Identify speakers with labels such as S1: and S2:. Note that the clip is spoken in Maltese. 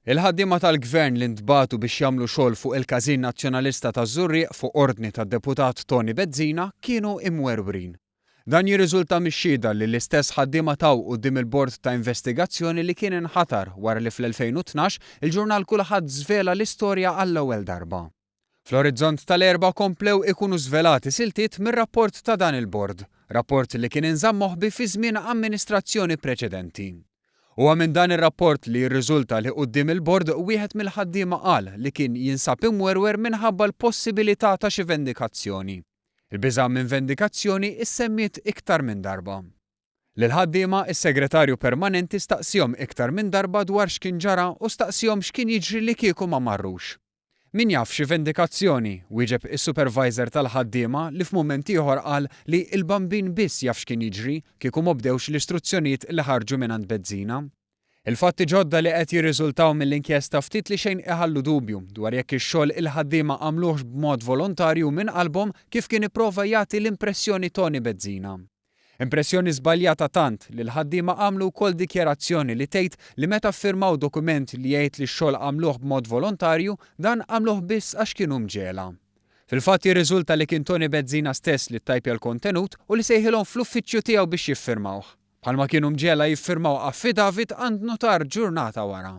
S1: Il-ħaddiema tal-Gvern li ntbagħtu biex jagħmlu xogħol fuq il-Każin Nazzjonalista taż-Żurrieq fuq ordni tad-Deputat Toni Bezzina kienu imwerwrin. Dan jirriżulta mix-xhieda li l-istess ħaddiema taw quddiem il-Bord ta' Investigazzjoni li kien inħatar wara li fl-2012 il-ġurnal Kulħadd żvela l-istorja għall-ewwel darba. Fl-orizzont tal-Erbgħa komplew ikunu żvelati siltiet mir-rapport ta' dan il-bord, rapport li kien inżamm moħbi fi żmien amministrazzjoni preċedenti. Huwa minn dan ir-rapport li jirriżulta li quddiem il-bord wieħed mill-ħaddiema qal li kien jinsab imwerwer minħabba l-possibilità ta' xi vendikazzjoni. Il-biża' minn vendikazzjoni issemmiet iktar minn darba. Lill-ħaddiema, is-Segretarju Permanenti staqsiehom iktar minn darba dwar x'kien ġara u staqsiehom x'kien jiġri li kieku ma marrux. Min jaf xi vendikazzjoni, wieġeb is-supervisor tal-ħaddiema li f'mument ieħor qal li il-Bambin biss jaf x'kien jiġri kieku m'obdewx l-istruzzjonijiet li ħarġu mingħand Bezzina. Il-fatti ġodda li qed jirriżultaw mill-inkjesta ftit li xejn iħallu dubju dwar jekk ix-xogħol il-ħaddiema għamluhx b'mod volontarju u minn qalbhom kif kien ipprova jagħti l-impressjoni Toni Bezzina. Impressjoni żbaljata tant li l-ħaddiema għamlu wkoll dikjarazzjoni li tgħid li meta ffirmaw dokument li jgħid li x-xogħol għamluh b'mod volontarju, dan għamluh biss għax kienu mġegħla. Fil-fatt jirriżulta li kien Toni Bezzina stess li ttajpja l-kontenut u li sejħilhom fl-uffiċċju tiegħu biex jiffirmawh. Bħalma kienu mġegħla jiffirmaw affidavit għand nutar ġurnata wara.